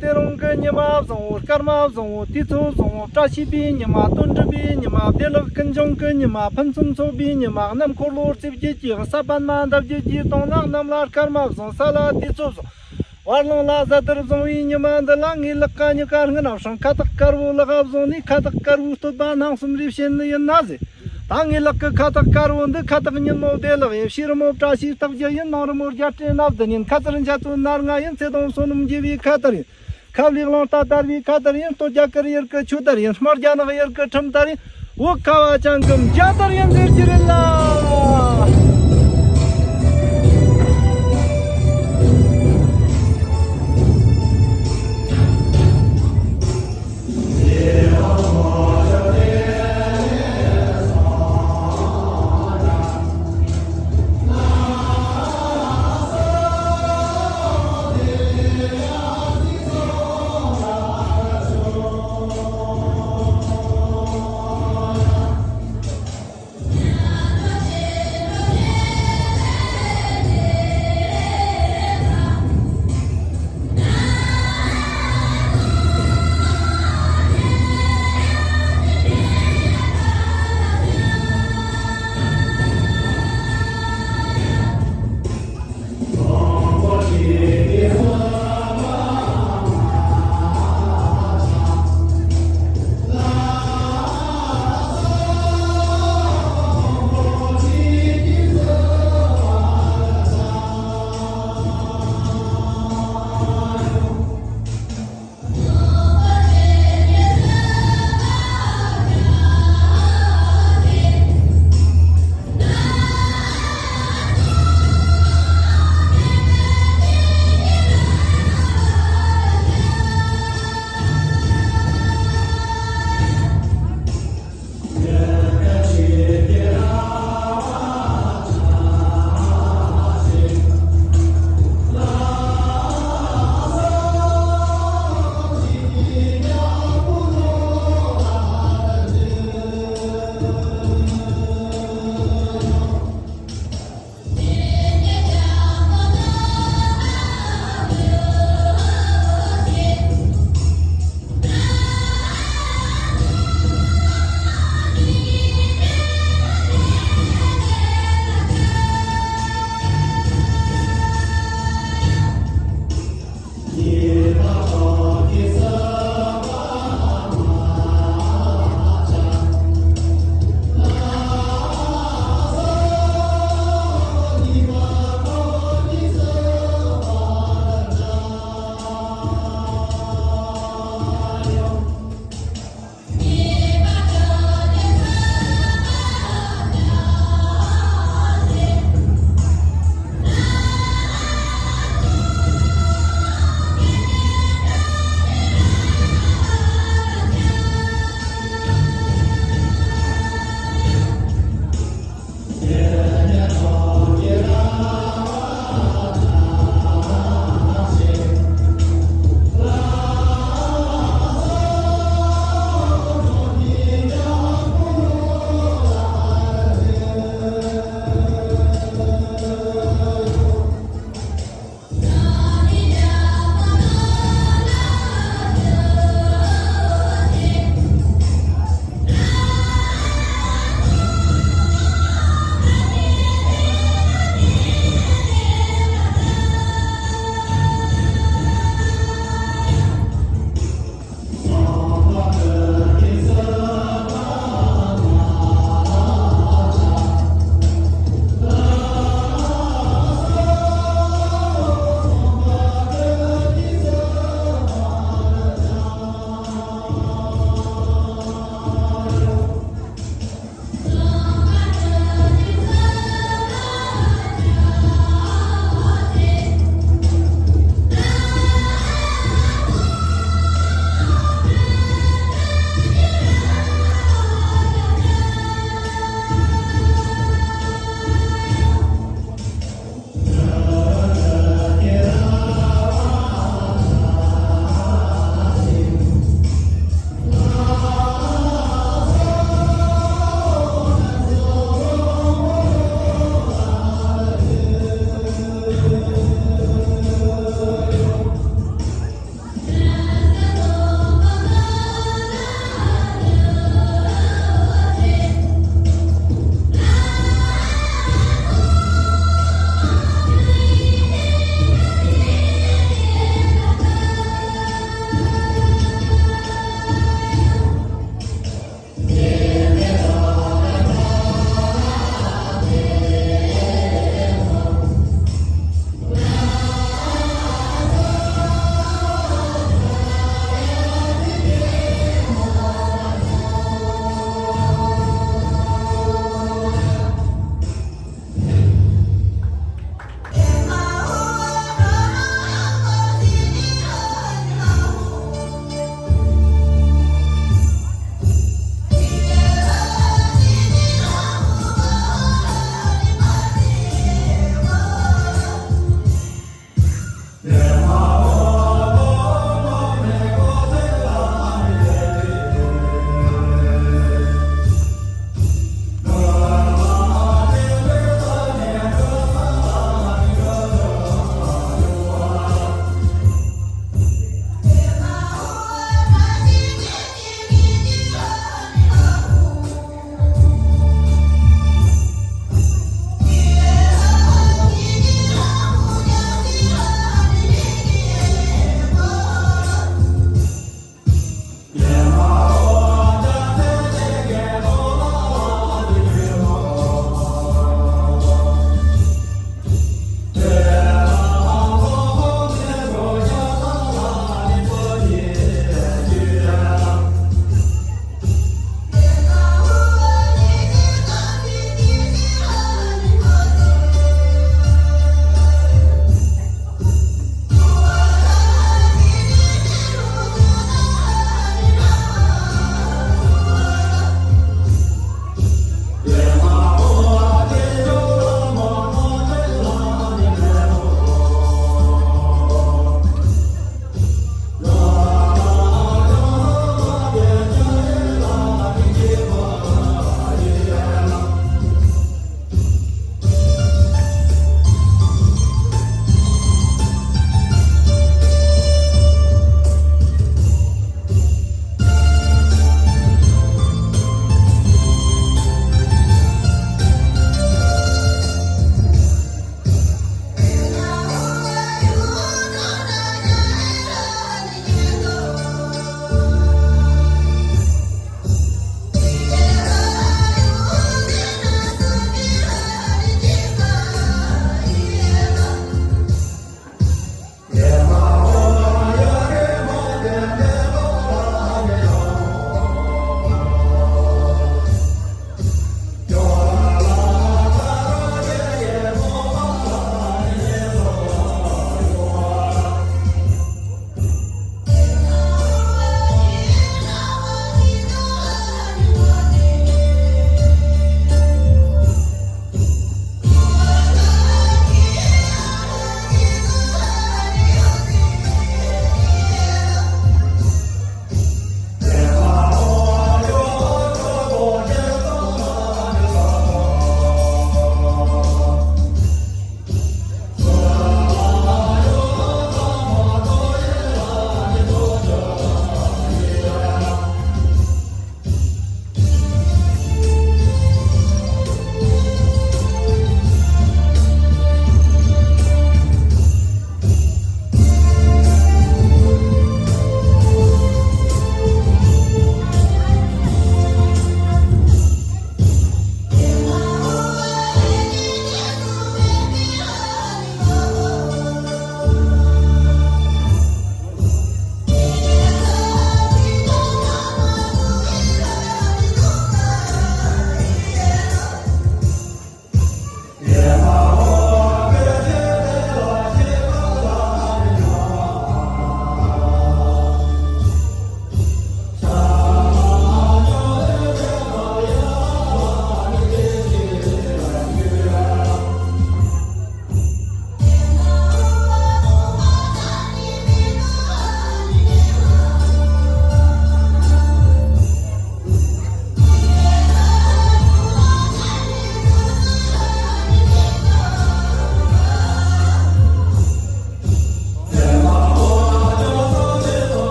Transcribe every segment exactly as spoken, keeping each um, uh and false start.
དེ་རིང་གི་ཉི་མ་བཟང་བོ། སྐར་མ་བཟང་བོ། དུས་ཚོད་བཟང་བོ། བཀྲ་ཤིས་པའི་ཉི་མ། དོན་འགྲུབ་པའི་ཉི་མ། བདེ་ལེགས་ཀུན་འབྱུང་གི་ཉི་མ། ཕུན་སུམ་ཚོགས་པའི་ཉི་མ། གནམ་འཁོར་ལོ་རྩིབས་བརྒྱད་ཀྱི་ས་པཎ་མ་འདབ་བརྒྱད་ཀྱི་སྟེང་ན། གནམ་ལ་སྐར་མ་བཟང་། ས་ལ་དུས་ཚོད་བཟང་། བར་ལང་ལ་གཟའ་དར་བཟང་བའི་ཉི་མ་འདི་ལ། ངའི་ལག་ག་སྨྱུ་གུ་སྔོན་ན་བྱུང་། ཁ་བཏགས་དཀར་བོ་ལག་ག་བཟུང་ནས། ཁ་བཏགས་དཀར་བོའི་བསྟོད་པ་སྣང་གསུམ་རེ་བྱིན་ནི་ཡིན་ན་ཟེར། ད་ངའི་ལག་གི་ཁ་བཏགས་དཀར་བོ་འདི། ཁ་བཏགས་ཉིན་མོ་བདེ་ལེགས་ཡིན། ཕྱི་རོལ་མོ་བཀྲ་ཤིས་རྟགས་བརྒྱད་ཡིན། ནང་རོལ་མོ་རྒྱལ་སྲས་སྣ་བདུན་ཡིན། ཁ་ཚར་འཆད་རྩོད་ནར་ལྔ་ཡིན། ཚེ་དང་བསོད་ནམས་རྒྱས་པའི་ཁ་དར་ཡིན། ཁབ་ལེགས་རླུང་རྟ་དར་བའི་ཁ་དར་ཡིན། སྟོད་རྒྱ་གར་ཡུལ་གྱི་ཆོས་དར་ཡིན། སྨད་རྒྱ་ནག་ཡུལ་གྱི་ཁྲིམས་དར་ཡིན། འོག་ཁ་བ་ཅན་གྱི་འཇའ་དར་ཡིན་ཟེར་གྱི་རེད་ལ།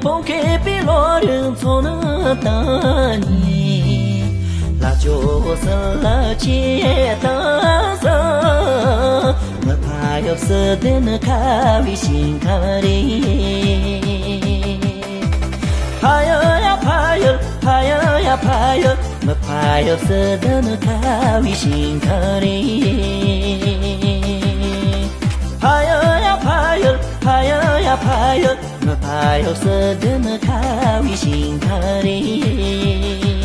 ཕོ་མཁས་པའི་བློ་རིག་མཚོན་ནི་དང་ནི། ལ་ཅོ་སི་ལ་ཆེ་དང་ས། མི་ཕ་ཡབ་སི་དེ་ནི་ཁ་བའི་ཞིང་ཁམས་རེད། ཕ་ཡ་ཡ་ཕ་ཡུལ། ཕ་ཡ་ཡ་ཕ་ཡུལ། མི་ཕ་ཡབ་སི་དེ་ནི་ཁ་བའི་ཞིང་ཁམས་རེད། ཕ་ཡ་ཡ་ཕ་ཡུལ། ཕ་ཡ་ཡ་ཕ་ཡུལ། མི་ཕ་ཡབ་སི་དེ་ནི་ཁ་བའི་ཞིང་ཁམས་རེད།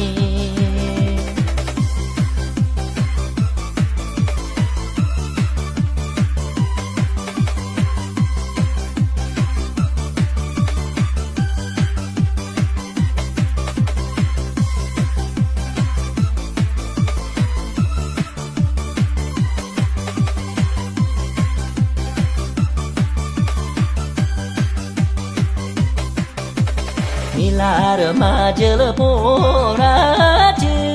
མི་ལ་རུ་མ་བརྗེད་པོ་ར་ཅི།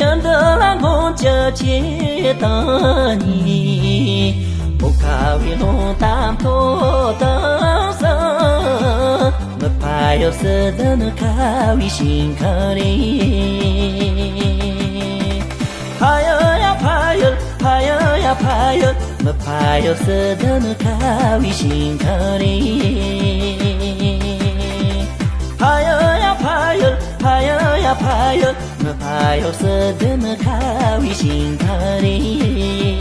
ཡང་འདི་ལ་མགོན་སྐྱབས་ཆེ་དང་ནི། བོད་ཁ་བའི་ལུང་གཏམ་ཐོག་དང་ས། མི་ཕ་ཡབ་སི་དེ་ནི་ཁ་བའི་ཞིང་ཁམས་རེད། ཕ་ཡ་ཡ་ཕ་ཡུལ། ཕ་ཡ་ཡ་ཕ་ཡུལ། མི་ཕ་ཡབ་སི་དེ་ནི་ཁ་བའི་ཞིང་ཁམས་རེད། ཕ་ཡ་ཡ་ཕ་ཡུལ། ཕ་ཡ་ཡ་ཕ་ཡུལ། མི་ཕ་ཡབ་སི་དེ་ནི་ཁ་བའི་ཞིང་ཁམས་རེད།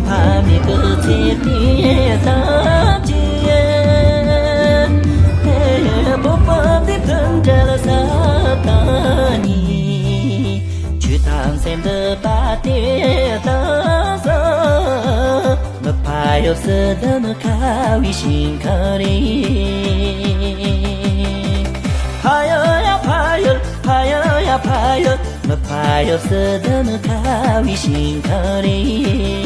ཕ་མེས་ཀྱི་ཚེ་དེ་ཙམ་གྱིས། བོད་པ་འདི་ཕན་བྲལ་ས་དང་ནི། ཆོས་དང་སེམས་འདུན་པ་དེ་ཙམ་ས། མི་ཕ་ཡབ་སི་དེ་ནི་ཁ་བའི་ཞིང་ཁམས་རེད། ཕ་ཡ་ཡ་ཕ་ཡུལ། ཕ་ཡ་ཡ་ཕ་ཡུལ། མི་ཕ་ཡབ་སི་དེ་ནི་ཁ་བའི་ཞིང་ཁམས་རེད།